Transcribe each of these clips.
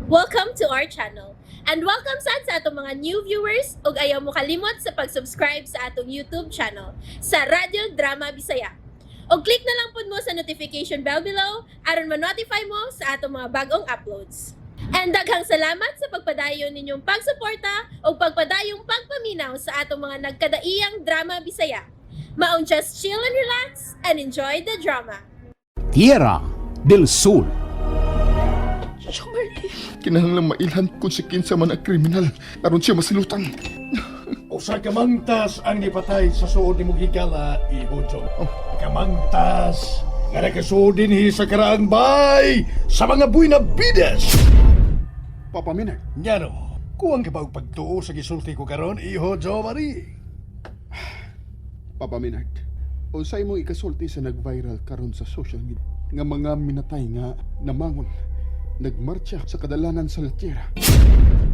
Welcome to our channel. And welcome sad sa atong mga new viewers ug ayaw mo kalimot sa pag-subscribe sa atong YouTube channel sa Radyo Drama Bisaya. Og click na lang pud mo sa notification bell below aron ma-notify mo sa atong mga bagong uploads. And daghang salamat sa pagpadayon ninyong pagsuporta ug pagpadayong pagpaminaw sa atong mga nagkadaiyang drama Bisaya. Maong just chill and relax and enjoy the drama. Tierra del Sol. Kinahanglang mailhan kung si kinsa man ang kriminal aron siya masilutan. Usa ka mangtas ang nipatay sa suod nimong higala, Iho John. Oh. Kamangtas nga nakasuod dinhi sa karaang bay sa mga buhay na bides. Papa Minard, Ngano, kuwang ka ba og pagtuo sa gisulti ko karon, Iho Jo Marie? Papa Minard, unsay imong ikasulti sa nag-viral karon sa social media nga mga minatay nga namangon nagmarcha sa kadalanan sa Latiera?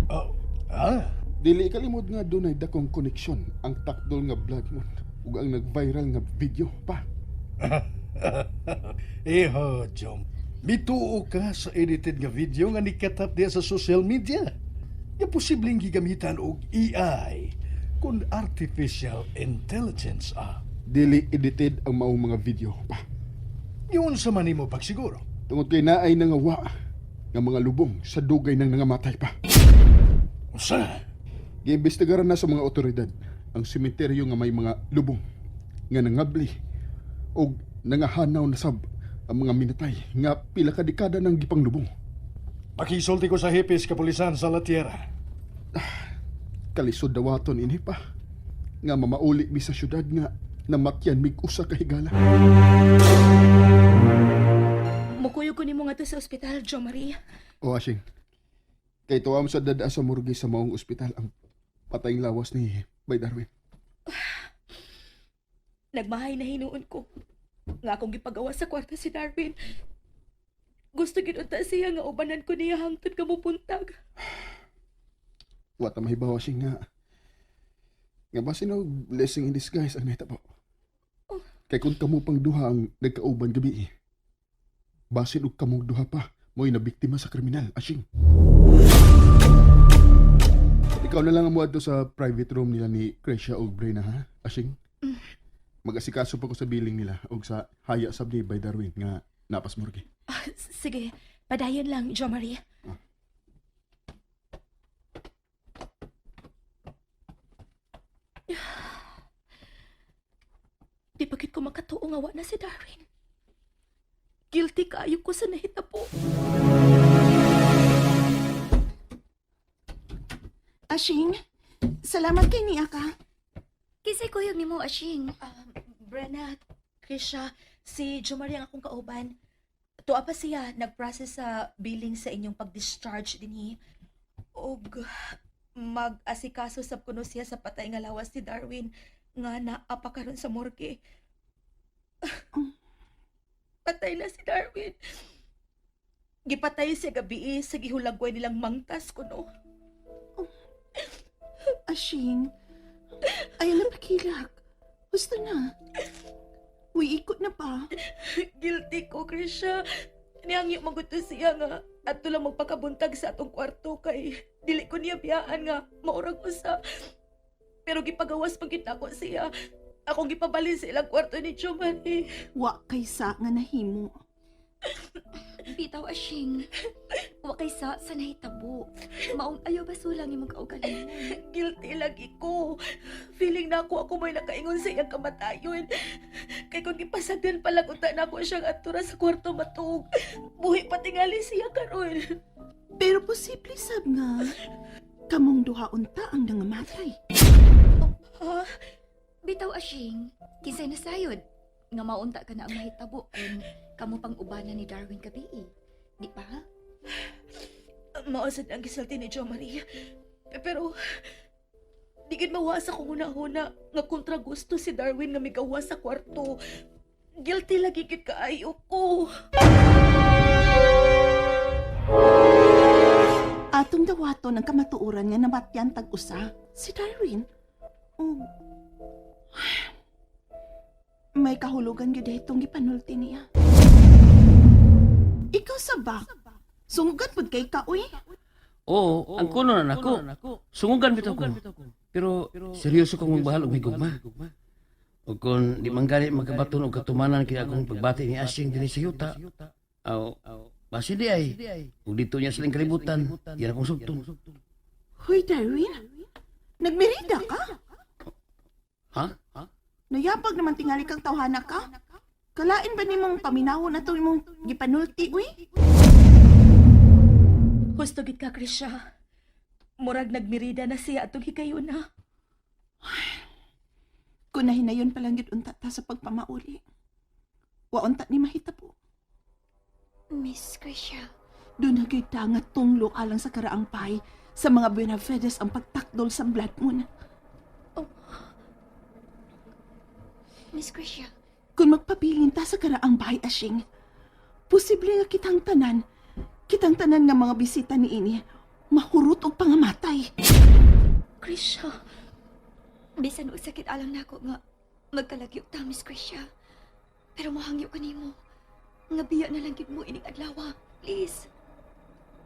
Oh, ah? Dili kalimod nga dunay dakong koneksyon ang takdol nga blood moon ug ang nag-viral nga video pa. Iho Jom, mituo ka sa edited nga video nga nikatap diya sa social media. Nga posibleng gigamitan og AI kun artificial intelligence ah. Dili edited ang maong mga video pa. Yun sa man nimo pagsiguro. Tungod kay naay nangawa nga mga lubong sa dugay ng nangamatay pa. Usa? Giimbestigaran na sa mga otoridad ang sementeryo nga may mga lubong nga nangabli og nangahanaw na sab ang mga minatay nga pila ka dekada nang gipanglubong. Pakisulti ko sa hipis kapulisan sa La Tierra. Kalisod dawaton ini pa nga mamauli mi sa syudad nga namatyan mig usa ka higala. Mukuyog ko nimo ngadto sa ospital, Jo Marie. O asing, kay tuwa mo sa dada sa morgue sa maong ospital ang patayng lawas ni Bay Darwin. Nagmahay na hinuon ko. Nga akong gipagawa sa kwarto si Darwin. Gusto gid unta siya nga ubanan ko niya hangtod ka mubuntag. Wa ta mahibaw, asing, nga nga basin og blessing in disguise ang nahitabo. Kay kung kamo pang duha ang nagkauban gabi, eh, basin og kamong duha pa mo'y nabiktima sa kriminal, asing. Ikaw na lang ang muadto sa private room nila ni Crescia og Brena, ha, asing? Mag-asikaso pa ko sa billing nila og sa haya sab ni by Darwin nga napas morgue. Ah, sige, padayon lang, Jo Marie. Di pa gid ko makatuo nga wa na si Darwin. Guilty kaayo ko sa nahitabo. Ashing, salamat kay niya ka. Kinsay kuyog nimo, Ashing? Brenna, Krisha, si Jo Marie ang akong kauban. Tuwa pa siya, nag-process sa billing sa inyong pag-discharge dinhi. Og mag-asikaso sab kuno siya sa patay nga lawas ni Darwin nga naa pa karon sa morgue. Patay na si Darwin. Gipatay siya gabi sa gihulagway nilang mangtas kuno. Ashing, ayaw na pakilak. Gusto na. Uy, ikot na pa. Guilty ko, Krisha. Nihangyo maguto siya nga adto lang magpakabuntag sa atong kwarto kay dili ko niya biyaan nga maurag usa. Pero gipagawas pag ko siya. Akong gipabalin sa ilang kwarto ni Chumani. Wa kay sa nga nahimo. Bitaw, Ashing. Wa kay sa nahitabo. Maong ayaw basulang imong kaugalingon. Guilty lagi ko. Feeling na ako ako may nakaingon sa iyang kamatayon. Kay kung gipasagdan pala unta na ako siyang atura sa kwarto matuog. Buhi patingali siya karon. Pero posible sab nga kamong duha unta ang nangamatay. Ha? Bitaw, Ashing. Kinsay nasayod? Nga maunta ka na ang nahitabo kung kamo pang ubanan ni Darwin gabi. Di ba? Mao sad ang gisulti ni Jo Maria. Pero di gid mawa sa kong hunahuna nga kontra gusto si Darwin nga migawa sa kwarto. Guilty lagi gid kaayo ko. Atong dawaton ang kamatuoran nga namatyan tag-usa si Darwin. Og may kahulugan gyud itong gipanulti niya. Ikaw sa bak. Sungugan pud kay ka uy. Oo, ang kuno na nako. Sungugan bitaw ko. Pero seryoso kong magbahal og migugma. Ug kung di man gani makabaton og katumanan kini akong pagbati ni Asing dinhi sa yuta. Aw, basi di ay. Ug dito niya silang kalibutan, yan akong sugton. Hoy, Darwin. Nagmerida ka? Ha? Nayapag naman tingali kang tawhana ka? Kalain ba nimong paminawon na to imong gipanulti, uy? Husto gid ka, Krisha. Murag nagmirida na siya atong higayuna. Kung nahinayon pa lang gyud unta ta sa pagpamauli. Wa unta ni mahitabo. Miss Krisha, Doon na gyud ta nga tunglo alang sa karaang pay sa mga Buenafides ang pagtakdol sa Blood Moon. Miss Krisha, Kung magpabilin ta sa karaang bahay asing, posible nga kitang tanan nga mga bisita ni ini, mahurot og pangamatay. Krisha, bisan og sakit alang nako nga magkalagyo ta, Miss Krisha. Pero mohangyo ka nimo. Nga biya na lang gid mo ining adlaw. Please.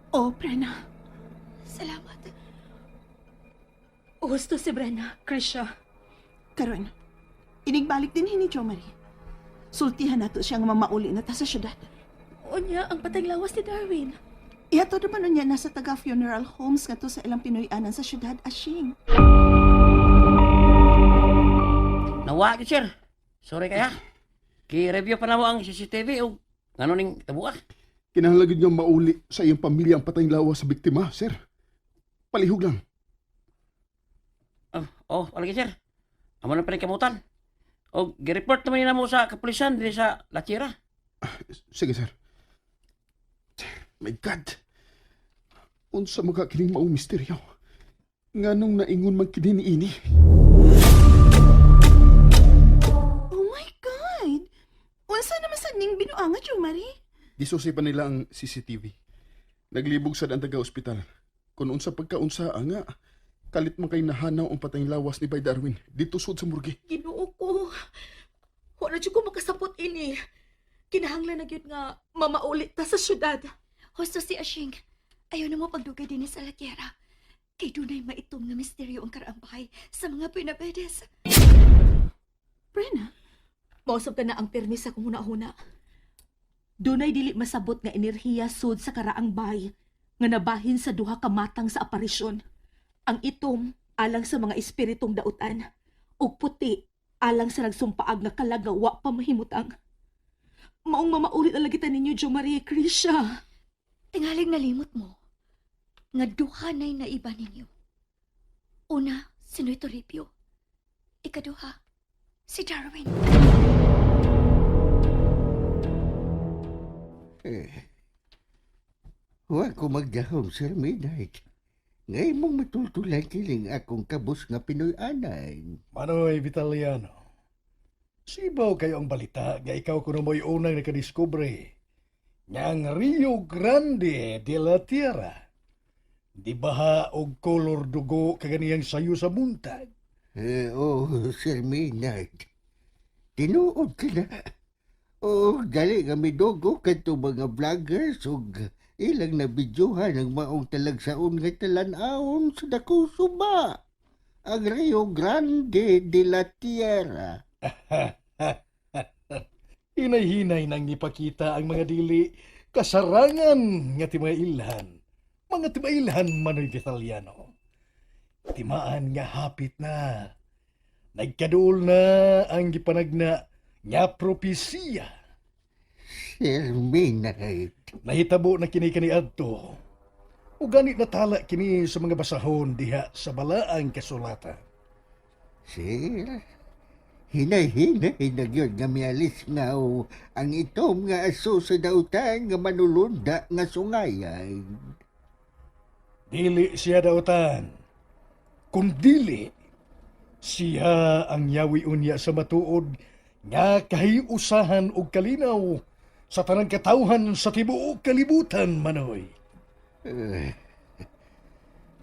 Oh, Prena, Salamat. husto si Brenna, Krisha. karon, inigbalik din ni Jo Marie. Sultihan nato siya nga mamauli na ta sa syudad. Unya, ang patay lawas ni Darwin. Iyato naman niya nasa taga funeral homes ngadto sa ilang Pinoy-anan sa syudad asing. Nawa gyud, sir. Sorry kaya. Ki-review pa na mo ang CCTV ug ngano ning tabuak. Kinahanglan gyud nga mauli sa iyong pamilya ang patayng lawas sa biktima, sir. Palihog lang. Oh, oh, palagi sir. Amo na pala kamutan. Og gi-report naman namo sa kapulisan dinhi sa La Tierra. Sige, sir. My God! Unsa mga kining maong misteryo? Nganong naingon man kini niini? Oh my God! Unsa naman sa ning binuanga, Jo Marie? Gisusi pa nila ang CCTV. Naglibog sad ang taga-ospital. Kung unsa pagkaunsa nga, kalit man kay nahanaw ang patayng lawas ni Bay Darwin dito sud sa morgue. Ginoo ko. Wala jud ko makasapot ini. Kinahanglan na gyud nga mamaulit ta sa syudad. Husto si Ashing. Ayaw na mo pagdugay dinhi sa La Tierra. Kay dunay maitom nga misteryo ang karaang bahay sa mga Buenavides. Prena, Mausap ka na ang permis sa kung huna-huna. Dunay dili masabot nga enerhiya sud sa karaang bay nga nabahin sa duha ka matang sa aparisyon. Ang itom alang sa mga espiritong dautan ug puti alang sa nagsumpaag nga kalag nga wa pa mahimutang. Maong mamaulit na lagi ta ninyo, Jo Maria Krisha. Tingaling nalimot mo nga duha na'y naiba ninyo. Una, si Noy Toribio. Ikaduha, si Darwin. Eh, huwag ko magdahom, Sir Midnight. Ngayon mong matultulan kiling akong kabus nga Pinoy-anay. Manoy Vitaliano. Sibaw kayo ang balita nga ikaw kuno mo'y unang nakadiskubre nga ang Rio Grande de la Tierra. Di baha og kolor dugo kaganiyang sayo sa buntag. Eh, oh, Sir Midnight. Tinuod ka na. Oh, dali nga midugo kadto mga vloggers ug ilang nabidyohan ang maong talagsaon nga talan-awon sa dakong suba. Ang Rio Grande de la Tierra. Hinay-hinay nang ipakita ang mga dili kasarangan nga timailhan. Mga timailhan Manoy Vitaliano. Timaan nga hapit na. Nagkaduol na ang gipanagna nga propesiya. Sir Midnight. Nahitabo na kini kaniadto. O ganit natala kini sa mga basahon diha sa balaang kasulatan. Sir, hinay-hinay na gyud nga mialis nga o ang itom nga aso sa dautan nga manulunda nga sungayan. Dili siya dautan. Kung dili, siya ang yawi unya sa matuod nga kahiusahan og kalinaw sa tanang katawhan sa tibuok kalibutan, Manoy. Eh,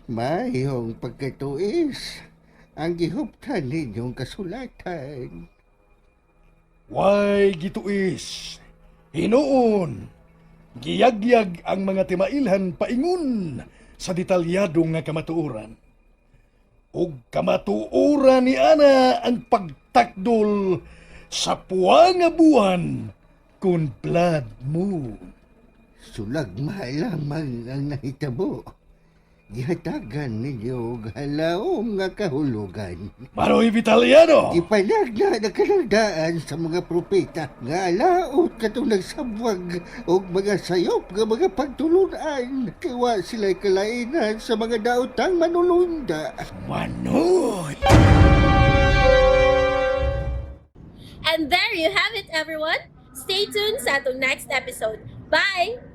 mayong pagkatuis ang gihuptan ninyong kasulatan. Way gituis, hinuon, giyagyag ang mga timailhan paingon sa detalyado nga kamatuoran. Ug kamatuoran ni ana ang pagtakdol sa puwa nga buwan kun blood moon. Sulagma lamang ang nahitabo. Gihatagan ninyo og halaom nga kahulugan. Manoy Vitaliano! Ipanagna na kanagdaan sa mga propeta nga alaot katong nagsabwag og mga sayop nga mga pagtulunan. Kay wa sila'y kalainan sa mga daotang manulunda. Manoy! And there you have it, everyone. Stay tuned sa atong next episode. Bye!